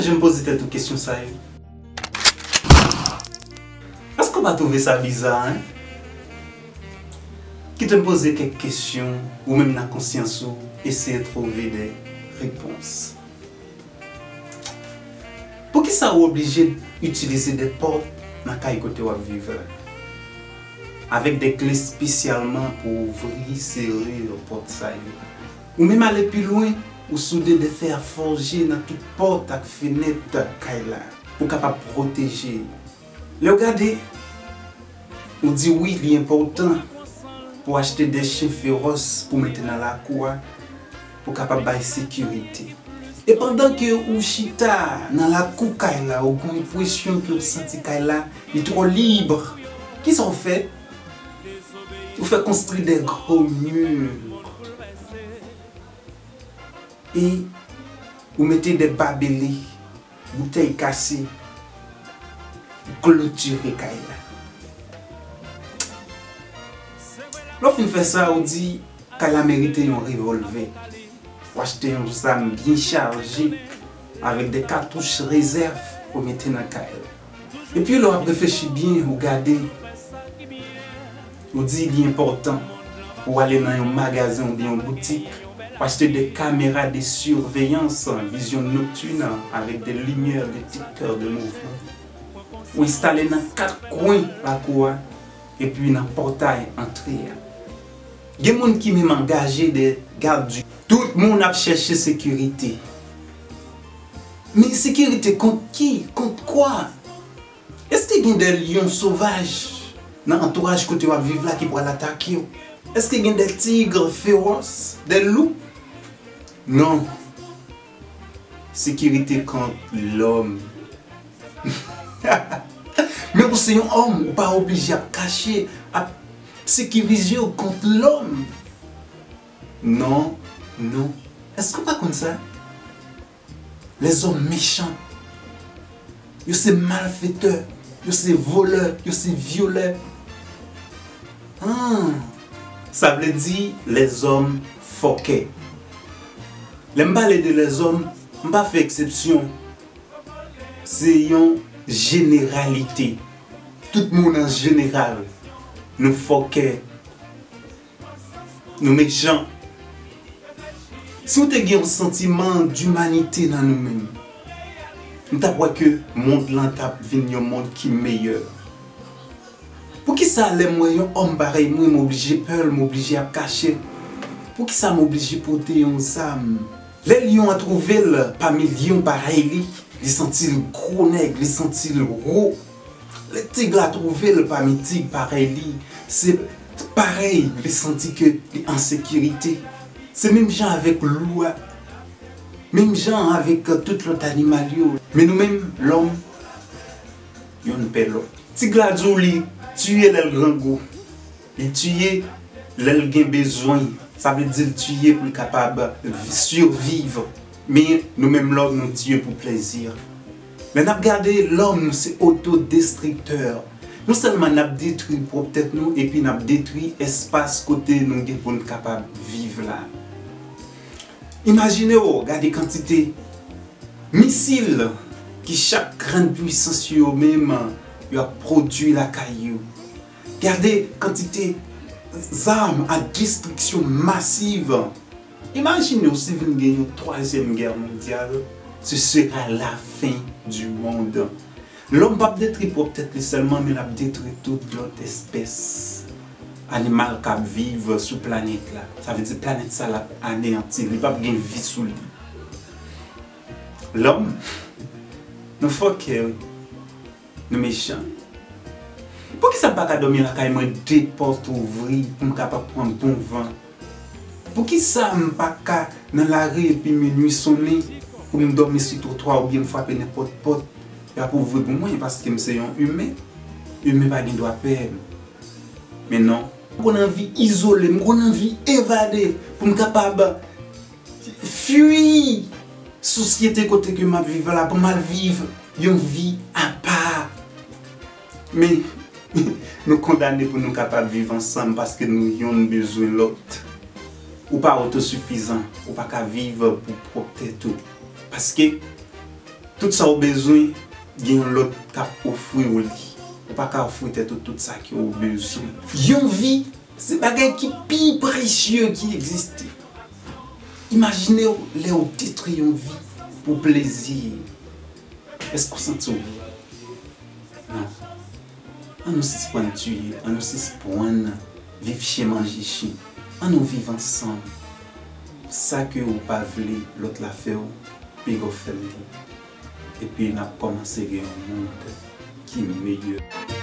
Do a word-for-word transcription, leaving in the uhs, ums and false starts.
Janm poze tèt ou kesyon sa yo? Èske w pa twouve sa biza, en? Kite m poze kèk kesyon, ou menm nan konsyans ou, eseye twouve de repons. Poukisa ou oblije itilize de pòt nan kay kote w ap viv la, avèk de kle espesyalman pou ouvri seri pòt sa yo? Ou menm ale pi lwen, ou soude de fè fòje nan tout pòt ak fenèt kay la pou kapab pwoteje yo. Lè w gade, ou di wi, li enpòtan pou achte de chen feròs pou mete nan lakou a, pou kapab bay sekirite. E pandan ke ou chita nan lakou kay la, ou gen enpresyon ke ou santi kay la, li twò lib. Kisa ou fè? Ou fè konstri de gwo mi. E ou mete de babele, boutèy kase, ou klotire kay la. Lè w fin fè sa, ou di, kay la merite yon revòlvè. Ou achte yon zam byen chaje avèk de katouch rezèv pou mete nan kay la. Epi lè w ap reflechi byen, ou gade, ou di li enpòtan pou w ale nan yon magazen oubyen yon boutik, ou achte de kamera de siveyans, vizyon noktin avèk de limyè detektè de mouvman. Ou enstale nan kat kwen lakou a, epi nan pòtay antre a. Gen moun ki menm angaje de gad di. Tout moun ap chèche sekirite. Men sekirite kont ki? Kont kwa? Èske gen de lyon sovaj nan antouraj kote w ap viv la ki pral atake w? Èske gen de tig feròs, de lou? Non. Sekirite kont lòm. Men ou se yon òm, ou pa oblije ap kache, ap sekirize w kont lòm. Non, non. Èske w pa konn sa? Lèzòm mechan. Yo se malfetè, yo se volè, yo se vyolè. Ah, sa vle di lèzòm fòkè. Lè m pale de lèzòm, m pa fè eksepsyon. Se yon jeneralite. Tout moun an jeneral, nou fòkè, nou mechan. Si w te gen yon santiman dimanite nan nou menm, m t ap wè ke mond lan t ap vin yon mond ki meyè. Poukisa lè m wè yon òm parèy mwen, m oblije pè l, m oblije ap kache l? Poukisa m oblije pote yon zam? Lè lyon an twouve l pami lyon parèy li, li santi l gwo nèg, li santi l wo. Lè tig la twouve l pami tig parèy li, se parèy li santi ke li an sekirite. Se menm jan avèk lou a, menm jan avèk tout lòt animal yo. Men nou menm, lòm, yonn pè lòt. Tig la di w li tiye lè l grangou. Li tiye lè l gen bezwen. Sa vle di l tiye pou l kapab vi-, siviv. Men nou menm lòm, nou tiye pou plezi. Lè n ap gade lòm, nou se otodestriktè. Non sèlman n ap detwi pwòp tèt nou, epi n ap detwi espas kote nou gen pou n kapab viv la. Imajine w, gade kantite misil ki chak grann pwisans yo menm yo ap pwodui lakay yo. Gade kantite zam a destriksyon masiv. Imajine w si vin gen yon twazyèm gè mondyal, ce sera la fin du monde. Lòm p ap detwi pwòp tèt li sèlman, men l ap detwi tout lòt espès animal k ap viv sou planèt la. Sa vle di planèt sa l ap aneyanti, li p ap gen vi sou li. Lòm, nou fòkè wi. Nou mechan. Poukisa m pa ka dòmi lakay mwen de pòt ouvri pou m kapab pran bon van? Poukisa m pa ka nan lari epi minwi sonnen pou m dòmi sou twotwa oubyen m frape nenpòt pòt, y ap ouvri pou mwen paske m se yon imen? Imen pa gen dwa pè m. Men non. M konn anvi izole, m konn anvi evade pou m kapab fui sosyete kote ke m ap viv la, pou m al viv yon vi apa. Men, nou kondane pou nou kapab viv ansanm paske nou yonn bezwen lòt. Ou pa otosifizan, ou pa ka viv pou pwòp tèt ou. Paske Tout sa w bezwen, gen yon lòt k ap ofri w li. Ou pa ka ofri tèt ou tout sa ke w bezwen. Yon vi, se bagay ki pi presye ki egziste. Imajine w lè w detwi yon vi pou plezi. Èske w santi w byen? Non. An nou sispann tiye, an nou sispann viv chen manje chen. An nou viv ansanm. Sa ke ou pa vle lòt la fè w, piga w fè l li. Epi n ap kòmanse gen yon mond ki meyè.